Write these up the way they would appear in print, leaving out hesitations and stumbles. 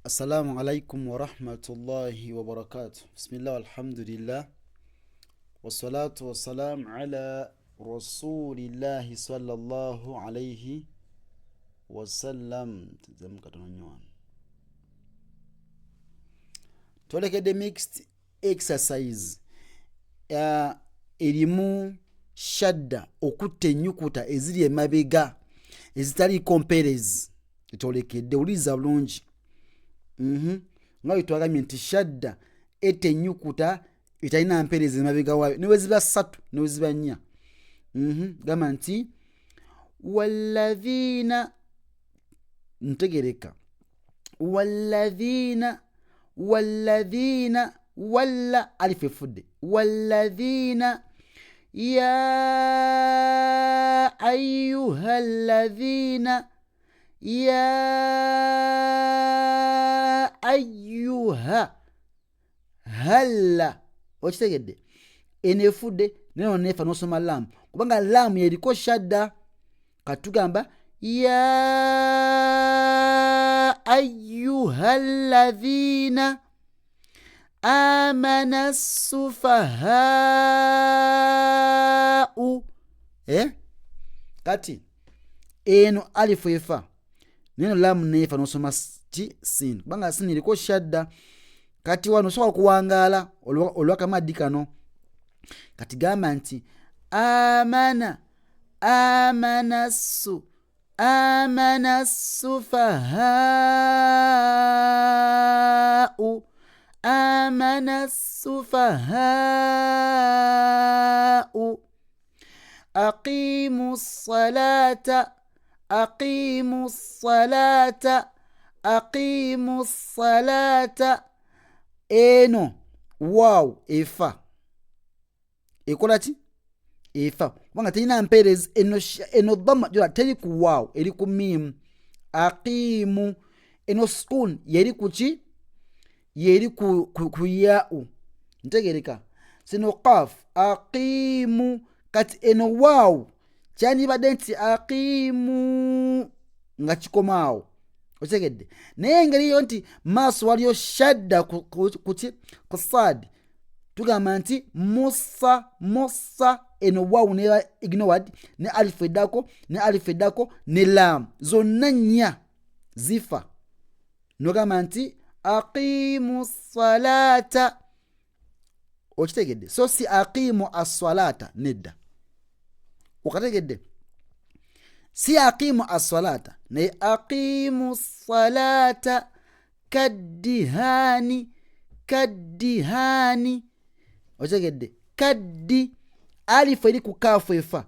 Assalamu alaikum warahmatullahi wabarakatuh. Bismillah walhamdulillah wassalatu wassalamu ala rasulillahi sallallahu alaihi wasallam. Tuzemu katono nnyo wano. Twolekedde mixed exercise erimu shadda okutta ennyukuta eziri emabega ezitaliiko mpeerezi. Etwolekedde, wuliriza bulungi. Nga bwe twagambye nti shadda etta ennyukuta etalina mpeerezi emabega waayo, ne bwe ziba ssatu ne bwe ziba nnya. Gamba nti walladhiina, ntegereka, walladhiina, walladhiina, walla alifu efudde, walladhiina ya ayuha alladhiina, ya ayuha halla. Okitegedde? Eno efudde naye ono nefa nosoma laamu, kubanga laamu yeriko shadda. Katugamba ya ayuha alladhina amana sufahau. Kati eno alifu efa neno laamu nefa nosoma ki sin, kubanga sin eriko shadda. Kati wano osobola okuwangaala olwakamaddi kano. Kati gamba nti amana, amana su, amana sufahau, amana sufahau, aqimu ssalata, aqimu ssalata, aqimu ssalata. Eno waaw efa ekola ki? Efa kubanga terina mpeerezi. Eno dhamma jola teri ku waaw, eri ku miimu. Aqimu, eno sukun yeri ku ki? Yeri ku yau. Ntegereka sino qaf aqimu. Kati eno waaw kyandibadde nti aqimu nga kikomaawo, okitegedde? Naye engeri yo nti maaso waliyo shadda ku saadi, tugamba nti musa, musa. Eno waawu neba ignored, ne alifu eddako, ne alifu eddako, ne laamu zonna nnya zifa. Nogamba nti aqimu salata, okitegedde? So si aqimu assalata, nedda, okategedde? Si aqimu assalata, naye aqimu salata kaddihani, kaddihani, okitegedde? Kaddi alifu eri ku kaafu efa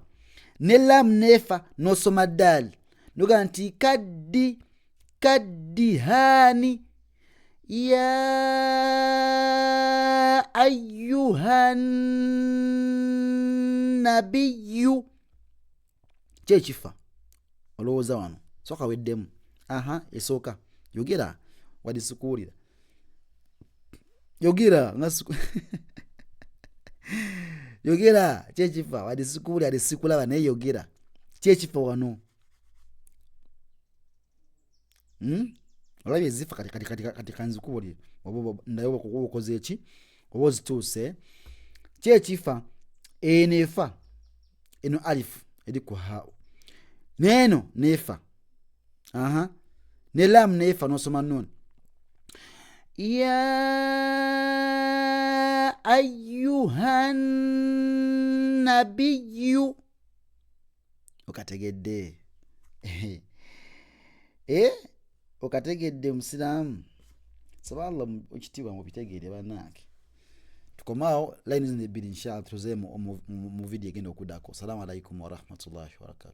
ne laamu neefa, nosoma daali nogamba nti kaddi, kaddihani ya ayuha nabiyu. Kyekifa olowooza wano soka weddemu. Aha, esooka yogera, wadde sikuwulira, yogera nga yogera kyekifa, wadde sikuwulira, wadde sikulaba, naye yogera kyekifa wano. Olabye ezifa? Kati, kati, kati, kati kanzikubulire ndaye oba okoze eki, oba ozituuse. Kyekifa eno efa, eno alifu eri ku hau, neeno nefa, aha, ne laamu nefa, nosoma nun ya ayuha nabiyu. Okategedde? Okategedde musiraamu? Saba Allah ekitiibwa mubitegeere bannange. Tukomaawo layini zino ebbiri, inshallah tuzeemu mu vidiyo egenda okuddako. Assalamu alaikum warahmatullahi wabarakatu.